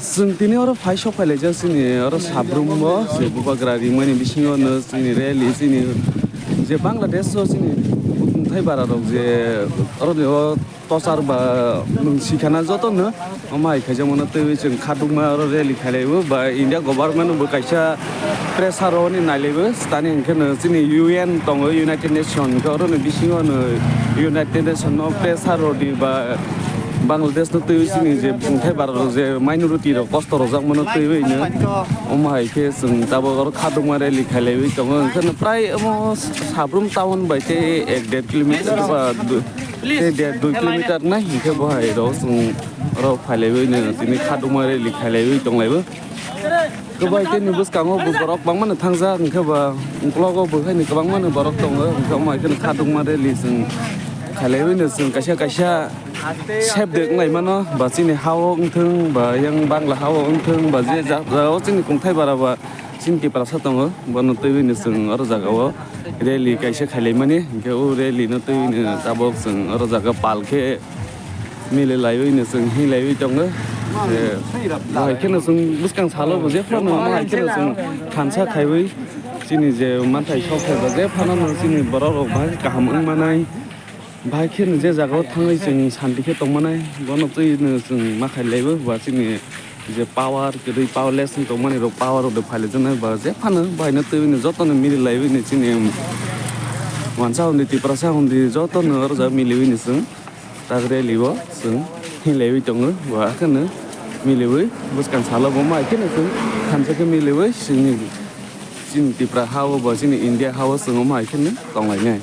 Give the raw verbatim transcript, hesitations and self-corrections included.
Chwng tini oro phai sok phai laijak chini oro Sabrum o je bubagra rimani bisingo no chini rally chini je Bangladesh o chini bwthai bara rok je oro ni o tochar ba nwng sikhana joto no omo hai khaijak mano twiwi chwng khadukma oro rally khailaibo ba India government bo kaisa pressure roni nailaibo stani hwnkhe no chini U N tongo United Nation hwnkhe oro ni bisingo no United Nation no pressure rodi ba Bangladesh no twiwi chini je bwthai bara rok je minority rok kosto rojak mano twiwi no omo hai khe chwng tabok oro khadukma rally khailaiwi tongo hwnkhe no prai omo Sabrum town bai tei ek der kilometer ba du-, tei der dui kilometer nai hwnkhe bo hai rok chwng oro phailaiwi no tini khadukma rally khailaiwi tonglaibo. Kwbai tei ni bwskango bo borok bangmano thangjak, hwnkhe ba uklogo bo haino kwbangmano borok tongo, hwnkhe omo hai kheno khadukma rally chwng khailaiwi no chwng kaisa kaisa save de wnglaimano, ba chini ha-o wngthwng, ba yang Bangla ha-o wngthwng, ba je ja-, jagao chini kungthai bara ba chini Tiprasa tongo, bono twiwi no chwng oro jagao rally kaisa khailaimani, hwnkhe o rally no twiwi no tabok chwng oro jaga pal khe milwi laiwi no chwng hinglaiwi tongo. Je, bahai kheno chwng bwskang salo bo jephano bahai kheno chwng thansa khaiwi chini je manthai sok phaiba jephano no chini borok rok bahai kaham wng manai. Bahai kheno je jagao thangwi chwng santi khe tong manai, bono twi no chwng ma khailaibo ba chini je power kwrwi powerless wng tongmani rok power rok de phailaijak nai ba jephano bahai no twiwi no joto no milwi laiwi no chini wansa hundi Tiprasa hundi joto no oro jaga miliwi no chwng tak rally o chwng hinglaiwi tongo, bo hakheno miliwi bwskang salo bo mai kheno chwng thansa khe miliwi chwngni chini Tipra ha-o bo chini India ha-o chwng omo hai kheno tonglainai.